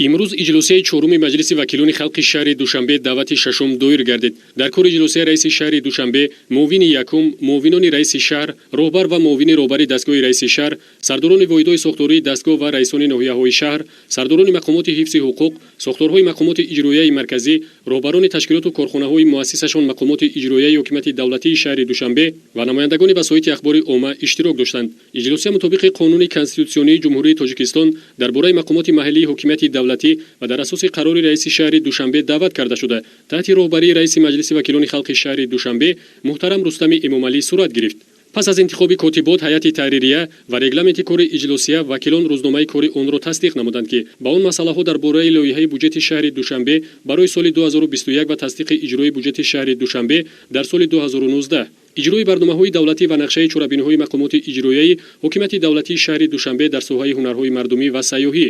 Имрӯз иҷлосияи чоруми Маҷлиси вакилони халқи шаҳри Душанбе даъвати шашум доир гардид. Дар кори иҷлосия раиси шаҳри Душанбе, муовини якум, муовинони раиси шаҳр, роҳбар ва муовини роҳбари дастгоҳи раиси шаҳр, сардорони воҳидҳои сохтории дастгоҳ ва раисони ноҳияҳои шаҳр, сардорони мақомоти ҳифзи ҳуқуқ, сохторҳои мақомоти иҷроияи марказӣ, роҳбарони ташкилоту корхонаҳои муассисашон мақомоти иҷроияи ҳокимияти давлатии шаҳри Душанбе ва намояндагони васоити ахбори омма иштирок доштанд. Иҷлосия мутобиқи Қонуни конститутсионии Ҷумҳурии Тоҷикистон дар бораи мақомоти маҳаллии ҳокимияти давлатӣ ва дар асоси қарори раиси шаҳри Душанбе даъват карда шуда, таҳти роҳбарии раиси Маҷлиси вакилони халқи шаҳри Душанбе муҳтарам Рустами Эмомалӣ сурат гирифт. Пас аз интихоби котибот, ҳайати таҳририя ва регламенти кори иҷлосия, вакилон рӯзномаи кори онро тасдиқ намуданд, ки ба он масъалаҳо дар бораи лоиҳаи буҷети шаҳри Душанбе барои соли 2021 ва тасдиқи иҷрои буҷети шаҳри Душанбе дар соли 2019, иҷрои барномаҳои давлатӣ ва нақшаи чорабиниҳои мақомоти иҷроияи ҳокимияти давлатии шаҳри Душанбе дар соҳаи ҳунарҳои мардумӣ ва сайёҳӣ,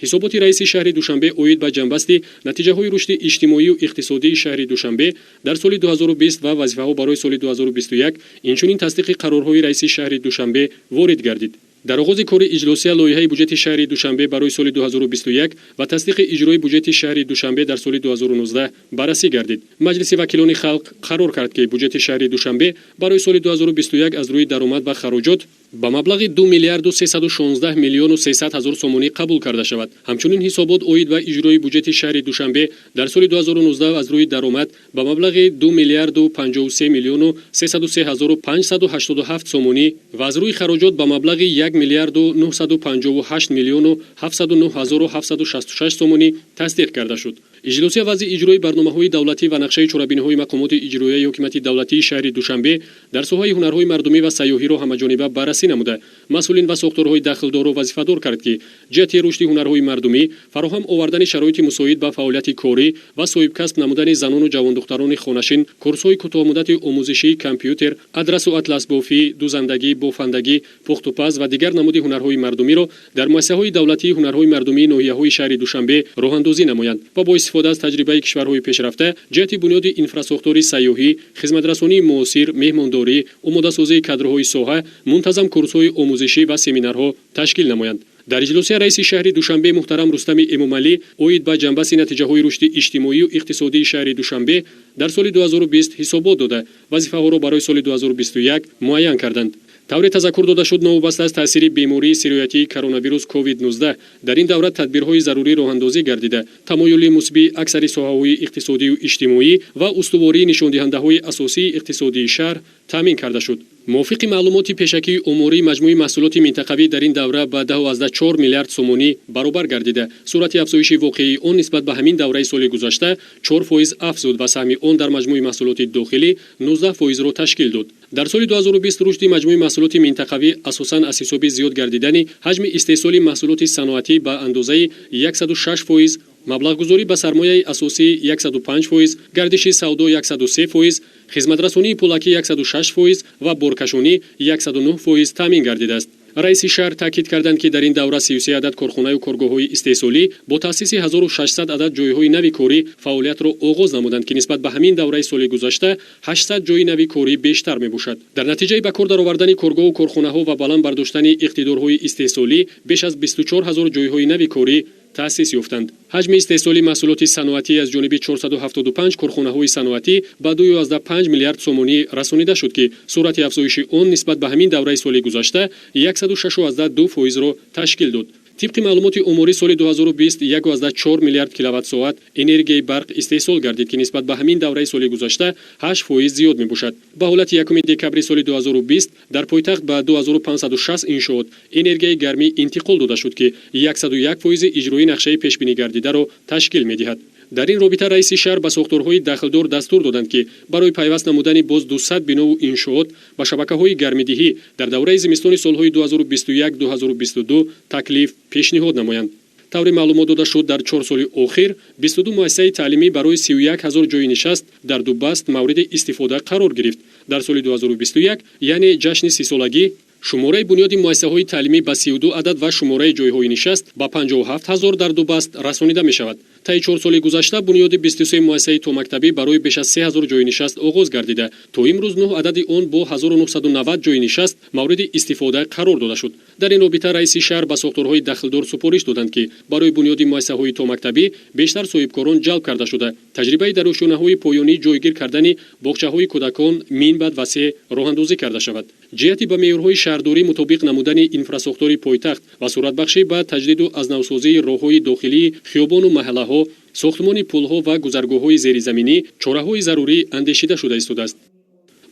ҳисоботи раиси шаҳри Душанбе оид ба ҷамъбасти натиҷаҳои рушди иҷтимоию иқтисодии шаҳри Душанбе дар соли 2020 ва вазифаҳо барои соли 2021, инчунин тасдиқи қарорҳои раиси шаҳри Душанбе ворид гардид. Дар оғози кори иҷлосия лоиҳаи буҷети шаҳри Душанбе барои соли 2021 ва тасдиқи иҷрои буҷети шаҳри Душанбе дар соли 2019 баррасӣ гардид. Маҷлиси вакилони халқ қарор кард, ки буҷети шаҳри Душанбе барои соли 2021 аз рӯи даромад ва хароҷот ба маблағи 2 миллиарду 316 миллиону 300 ҳазор сомонӣ қабул карда шавад. Ҳамчунин ҳисобот оид ба иҷрои буҷети шаҳри Душанбе дар соли 2019 аз рӯи даромад ба маблағи 2 миллиарду 53 миллиону 303 ҳазору 587 сомонӣ ва аз рӯи хароҷот ба маблағи 1 миллиарду 958 миллиону 709 ҳазору 766 сомонӣ тасдиқ карда шуд. Иҷлосия вазъи иҷрои барномаҳои давлатӣ ва нақшаи чорабиниҳои мақомоти иҷроияи ҳокимияти давлатии шаҳри Душанбе дар соҳаи ҳунарҳои мардумӣ ва сайёҳиро ҳамаҷониба баррасӣ намуда, масъулин ва сохторҳои дахлдорро вазифадор кард, ки ҷиҳати рушди ҳунарҳои мардумӣ, фароҳам овардани шароити мусоид ба фаъолияти корӣ ва соҳибкасб намудани занону ҷавондухтарони хонашин курсҳои кӯтоҳмуддати омӯзишии компютер, адрасу атласбофӣ, дузандагӣ, бофандагӣ, пухтупаз ва дигар намуди ҳунарҳои мардумиро дар муассисаҳои давлатии ҳунарҳои мардумии ноҳияҳои шаҳри Душанбе роҳандозӣ намоянд ва бо истифода аз таҷрибаи кишварҳои пешрафта ҷиҳати бунёди инфрасохтори сайёҳӣ, хизматрасонии муосир, меҳмондорӣ, омодасозии кадрҳои соҳа мунтазам курсҳои омӯзишӣ ва семинарҳо ташкил намоянд. Дар иҷлосия раиси шаҳри Душанбе муҳтарам Рустами Эмомалӣ оид ба ҷамъбасти натиҷаҳои рушди иҷтимоию иқтисодии шаҳри Душанбе дар соли 2020 ҳисобот дода, вазифаҳоро барои соли 2021 муайян карданд. Тавре тазаккур дода шуд, новобаста аз таъсири бемории сироятии коронавирус COVID-19, дар ин давра тадбирҳои зарурӣ роҳандозӣ гардида, тамоюли мусбии аксари соҳаҳои иқтисодию иҷтимоӣ ва устувории нишондиҳандаҳои асосии иқтисодии шаҳр таъмин карда шуд. Мувофиқи маълумоти пешакии оморӣ, маҷмӯи маҳсулоти минтақавӣ дар ин давра ба 10,4 миллиард сомонӣ баробар гардида, суръати афзоиши воқеии он нисбат ба ҳамин давраи соли гузашта 4% афзуд ва саҳми он дар маҷмӯи маҳсулоти дохилӣ 19 фоизро ташкил дод. Дар соли 2020 рушди маҷмӯи маҳсулоти минтақавӣ асосан аз ҳисоби зиёд гардидани ҳаҷми истеҳсоли маҳсулоти саноатӣ ба андозаи 106%, маблағгузорӣ ба сармояи асосӣ 105%, гардиши савдо 103%, хизматрасонии пулакӣ 106% ва боркашонӣ 109% таъмин гардидааст. Раиси шаҳр таъкид карданд, ки дар ин давра 33 адад корхонаю коргоҳҳои истеҳсолӣ бо таъсиси 1600 адад ҷойҳои нави корӣ фаъолиятро оғоз намуданд, ки нисбат ба ҳамин давраи соли гузашта 800 ҷойи нави корӣ бештар мебошад. Дар натиҷаи ба кор даровардани коргоҳу корхонаҳо ва баланд бардоштани иқтидорҳои истеҳсолӣ беш аз 24 ҳазор ҷойҳои нави корӣ таъсис ёфтанд. Ҳаҷми истеҳсоли маҳсулоти саноатӣ аз ҷониби 475 корхонаҳои саноатӣ ба 2,5 миллиард сомонӣ расонида шуд, ки суръати афзоиши он нисбат ба ҳамин давраи соли гузашта 106,2 фоизро ташкил дод. Тибқи маълумоти оморӣ, соли 2020 1,4 миллиард киловатт-соат энергияи барқ истеҳсол гардид, ки нисбат ба ҳамин давраи соли гузашта 8% зиёд мебошад. Ба ҳолати 1 декабри соли 2020 дар пойтахт ба 2560 иншоот энергияи гармӣ интиқол дода шуд, ки 101 фоизи иҷрои нақшаи пешбинигардидаро ташкил медиҳад. Дар ин робита раиси шаҳр ба сохторҳои дахлдор дастур доданд, ки барои пайваст намудани боз 200 бинову иншоот ба шабакаҳои гармидиҳӣ дар давраи зимистони солҳои 2021-2022 таклиф пешниҳод намоянд. Тавре маълумот дода шуд, дар 4 соли охир 22 муассисаи таълимӣ барои 31 ҳазор ҷойи нишаст дар ду баст мавриди истифода қарор гирифт. Дар соли 2021, яъне ҷашни 30-солагӣ, шумораи бунёди муассисаҳои таълимӣ ба 32 адад ва шумораи ҷойҳои нишаст ба 57 ҳазор дар ду баст расонида мешавад. Таи 4 соли гузашта бунёди 23 муассисаи томактабӣ барои беш аз 3000 ҷойнишаст оғоз гардида, то имрӯз нӯҳ адади он бо 1990 ҷойнишаст мавриди истифода қарор дода шуд. Дар ин робита раиси шаҳр ба сохторҳои дахлдор супориш доданд, ки барои бунёди муассисаҳои томактабӣ бештар соҳибкорон ҷалб карда шуда, таҷрибаи дар ошёнаҳои поёнӣ ҷойгир кардани боғчаҳои кӯдакон минбаъд васеъ роҳандозӣ карда шавад. Ҷиҳати ба меъёрҳои шаҳрдорӣ мутобиқ намудани инфрасохтори пойтахт ва суръатбахшӣ ба таҷдиду азнавсозии роҳҳои дохилии хиёбону маҳаллаҳо, сохтмони пулҳо ва гузаргоҳҳои зеризаминӣ чораҳои зарурӣ андешида шуда истодааст.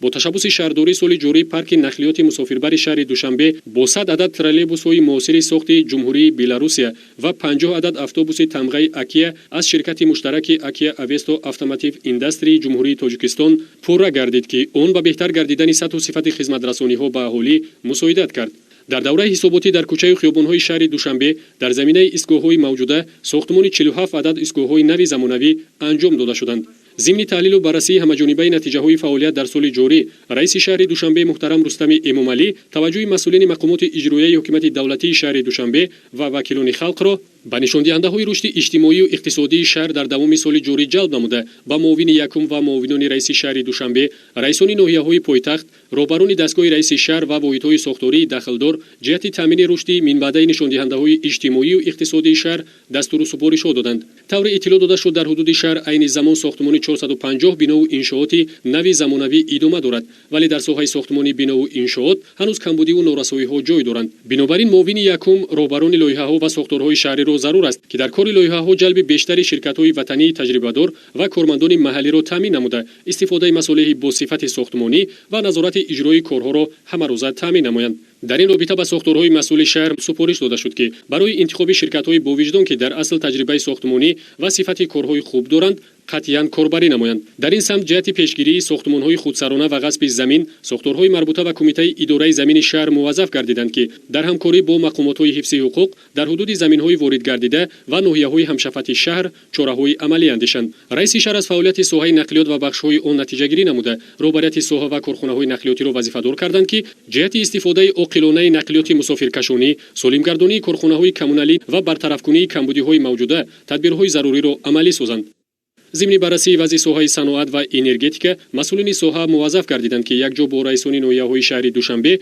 Бо ташаббуси шаҳрдорӣ соли ҷорӣ парки нақлиёти мусофирбари шаҳри Душанбе бо 100 адад троллейбусҳои муосири сохти Ҷумҳурии Беларусия ва 50 адад автобуси тамғаи Акия аз ширкати муштараки Акия Авесто Автомотив Индастрии Ҷумҳурии Тоҷикистон пурра гардид, ки он ба беҳтар гардидани сатҳу сифати хизматрасониҳо ба аҳолӣ мусоидат кард. Дар давраи ҳисоботӣ дар кӯчаю хиёбонҳои шаҳри Душанбе дар заминаи истгоҳҳои мавҷуда сохтмони 47 адад истгоҳҳои нави замонавӣ анҷом дода шуданд. Зимни таҳлилу баррасии ҳамаҷонибаи натиҷаҳои фаъолият дар соли ҷорӣ раиси шаҳри Душанбе муҳтарам Рустами Эмомалӣ таваҷҷӯҳи масъулини мақомоти иҷроияи ҳукумати давлатии шаҳри Душанбе ва вакилони халқро ба нишондиҳандаҳои рушди иҷтимоию иқтисодии шаҳр дар давоми соли ҷорӣ ҷалб намуда, ба муовини якум ва муовинони раиси шаҳри Душанбе, раисони ноҳияҳои пойтахт, роҳбарони дастгоҳи раиси шаҳр ва воҳидҳои сохтории дахлдор ҷиҳати таъмини рушди минбаъдаи нишондиҳандаҳои иҷтимоию иқтисодии шаҳр дастуру супоришҳо доданд. Тавре иттилоъ дода шуд, дар ҳудуди шаҳр айни замон сохтмони 450 бинову иншооти нави замонавӣ идома дорад, вале дар соҳаи сохтмони бинову иншоот ҳанӯз камбудиву норасоиҳо ҷой доранд. Бинобар ин муовини якум, роҳбарони лоиҳаҳо ва сохторҳои шаҳриро зарур аст, ки дар кори лоиҳаҳо ҷалби бештари ширкатҳои ватании таҷрибадор ва кормандони маҳаллиро таъмин намуда, истифодаи масолеҳи босифати сохтмонӣ ва назорати иҷроии корҳоро ҳамарӯза таъмин намоянд. Дар ин робита ба сохторҳои масъули шаҳр супориш дода шуд, ки барои интихоби ширкатҳои бовиҷдон, ки дар асл таҷрибаи сохтмонӣ ва сифати корҳои хуб доранд, қатъиян корбарӣ намоянд. Дар ин самт ҷиҳати пешгирии сохтмонҳои худсарона ва ғасби замин сохторҳои марбута ба Кумитаи идораи замини шаҳр муваззаф гардиданд, ки дар ҳамкорӣ бо мақомотҳои ҳифзи ҳуқуқ дар ҳудуди заминҳои ворид гардида ва ноҳияҳои ҳамшафати шаҳр чораҳои амалӣ андешанд. Раиси шаҳр аз фаъолияти соҳаи нақлиёт ва бахшҳои он натиҷагирӣ намуда, роҳбарияти соҳа ва корхонаҳои нақлиётиро вазифадор карданд, ки ҷиҳати истифодаи оқилонаи нақлиёти мусофиркашонӣ, солимгардонии корхонаҳои коммуналӣ ва бартарафкунии камбудиҳои мавҷуда тадбирҳои заруриро амалӣ созанд. Зимни баррасии вазъи соҳаи саноат ва энергетика масъулини соҳа муваззаф гардиданд, ки якҷо бо раисони ноҳияҳои шаҳри Душанбе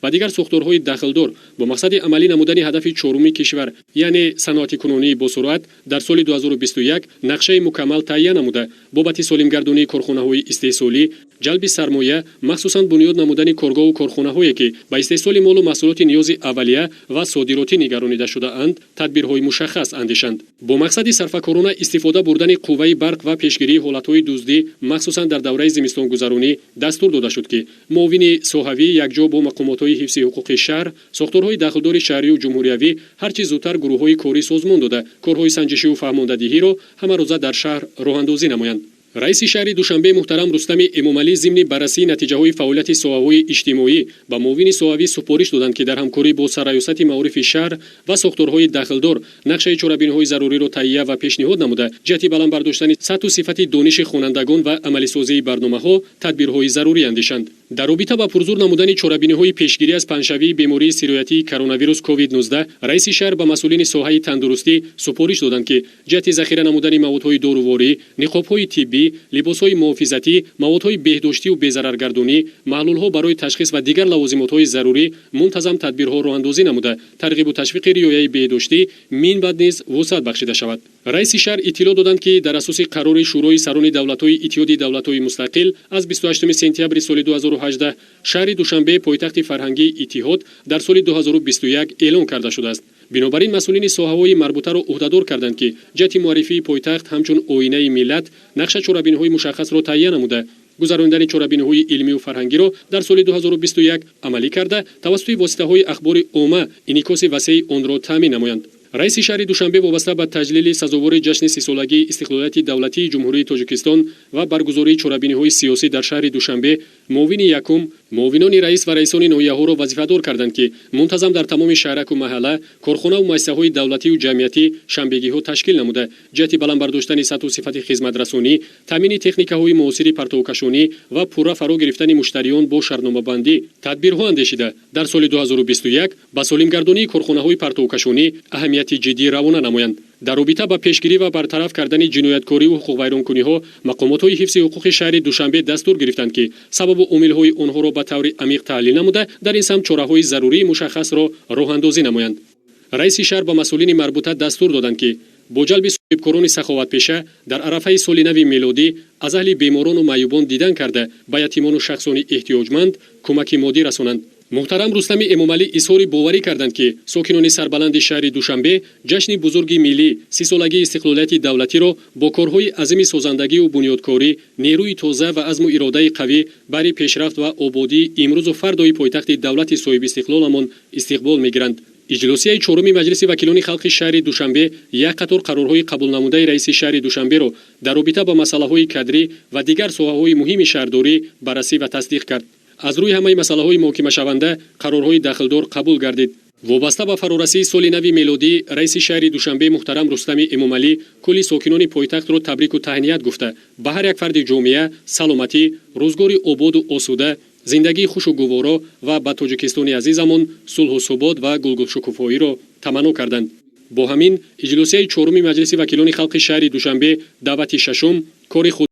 ва дигар сохторҳои дахлдор бо мақсади амалӣ намудани ҳадафи чоруми кишвар, яъне саноатикунонии босуръат дар соли 2021, нақшаи мукаммал таҳия намуда, бобати солимгардонии корхонаҳои истеҳсолӣ, ҷалби сармоя, махсусан бунёд намудани коргоҳу корхонаҳое, ки ба истеҳсоли молу маҳсулоти ниёзи аввалия ва содиротӣ нигаронида шудаанд, тадбирҳои мушаххас андешанд. Бо мақсади сарфакорона истифода бурдани қувваи барқ ва пешгирии ҳолатҳои дуздӣ, махсусан дар давраи зимистонгузаронӣ, дастур дода шуд, ки муовини соҳавӣ якҷо бо мақомотҳои ҳифзи ҳуқуқи шаҳр, сохторҳои дахлдори шаҳрию ҷумҳуриявӣ ҳарчи зудтар гурӯҳҳои корӣ созмон дода, корҳои санҷишиву фаҳмондадиҳиро ҳамарӯза дар шаҳр роҳандозӣ намоянд. Раиси шаҳри Душанбе муҳтарам Рустами Эмомалӣ зимни баррасии натиҷаҳои фаъолияти соҳаҳои иҷтимоӣ ба муовини соҳавӣ супориш доданд, ки дар ҳамкорӣ бо сарраёсати маорифи шаҳр ва сохторҳои дахлдор нақшаи чорабиниҳои заруриро таҳия ва пешниҳод намуда, ҷиҳати баланд бардоштани сатҳу сифати дониши хонандагон ва амалисозии барномаҳо тадбирҳои зарурӣ андешанд. Дар робита ба пурзур намудани чорабиниҳои пешгирӣ аз паҳншавии бемории сироятии коронавирус COVID-19 раиси шаҳр ба масъулини соҳаи тандурустӣ супориш доданд, ки ҷиҳати захира намудани маводҳои доруворӣ, ниқобҳои тиббӣ, либосҳои муҳофизатӣ, маводҳои беҳдоштиву безараргардонӣ, маҳлулҳо барои ташхис ва дигар лавозимотҳои зарурӣ мунтазам тадбирҳо роҳандозӣ намуда, тарғибу ташвиқи риояи беҳдоштӣ минбаъд низ вусъат бахшида шавад. Раиси шаҳр иттилоъ доданд, ки дар асоси қарори Шӯрои сарони давлатҳои Иттиҳоди давлатҳои мустақил аз 28 сентябри соли 2018 шаҳри Душанбе пойтахти фарҳангии иттиҳод дар соли 2021 эълон карда шудааст. Бинобар ин масъулини соҳаҳои марбутаро ӯҳдадор карданд, ки ҷиҳати муаррифии пойтахт ҳамчун оинаи миллат нақша чорабиниҳои мушаххасро таҳия намуда, гузаронидани чорабиниҳои илмию фарҳангиро дар соли 2021 амалӣ карда, тавассути воситаҳои ахбори омма инъикоси васеи онро таъмин намоянд. Раиси шаҳри Душанбе вобаста ба таҷлили сазовори ҷашни 30-солагии истиқлолияти давлатии Ҷумҳурии Тоҷикистон ва баргузории чорабиниҳои сиёсӣ дар шаҳри Душанбе муовини якум, муовинони раис ва раисони ноҳияҳоро вазифадор карданд, ки мунтазам дар тамоми шаҳраку маҳалла, корхонаву муассисаҳои давлатию ҷамъиятӣ шанбегиҳо ташкил намуда, ҷиҳати баланд бардоштани сатҳу сифати хизматрасонӣ, таъмини техникаҳои муосири партовкашонӣ ва пурра фаро гирифтани муштариён бо шартномабандӣ тадбирҳо андешида, дар соли 2021 ба солимгардонии корхонаҳои партовкашонӣ аҳамияти ҷиддӣ равона намоянд. Дар робита ба пешгирӣ ва бартараф кардани ҷинояткориву ҳуқуқвайронкуниҳо мақомотҳои ҳифзи ҳуқуқи шаҳри Душанбе дастур гирифтанд, ки сабабу омилҳои онҳоро ба таври амиқ таҳлил намуда, дар ин самт чораҳои зарурии мушаххасро роҳандозӣ намоянд. Раиси шаҳр ба масъулини марбута дастур доданд, ки бо ҷалби соҳибкорони саховатпеша дар арафаи соли нави мелодӣ аз аҳли беморону маъюбон дидан карда, ба ятимону шахсони эҳтиёҷманд кӯмаки моддӣ расонанд. Муҳтарам Рустами Эмомалӣ изҳори боварӣ карданд, ки сокинони сарбаланди шаҳри Душанбе ҷашни бузурги миллӣ, 30-солагии истиқлолияти давлатиро бо корҳои азими созандагию бунёдкорӣ, нерӯи тоза ва азму иродаи қавӣ бари пешрафт ва ободии имрӯзу фардои пойтахти давлати соҳибистиқлоламон истиқбол мегиранд. Иҷлосияи чоруми Маҷлиси вакилони халқи шаҳри Душанбе як қатор қарорҳои қабулнамудаи раиси шаҳри Душанберо дар робита ба масъалаҳои кадрӣ ва дигар соҳаҳои муҳими шаҳрдорӣ баррасӣ ва тасдиқ кард. Аз рӯи ҳамаи масъалаҳои муҳокимашаванда қарорҳои дахлдор қабул гардид. Вобаста ба фарорасии соли нави мелодӣ раиси шаҳри Душанбе муҳтарам Рустами Эмомалӣ кулли сокинони пойтахтро табрику таҳният гуфта, ба ҳар як фарди ҷомеа саломатӣ, рӯзгори ободу осуда, зиндагии хушу гуворо ва ба Тоҷикистони азизамон сулҳу субот ва гулгулшукуфоиро таманно карданд. Бо ҳамин иҷлосияи чоруми Маҷлиси вакилони халқи шаҳри Душанбе даъвати шашум кори худ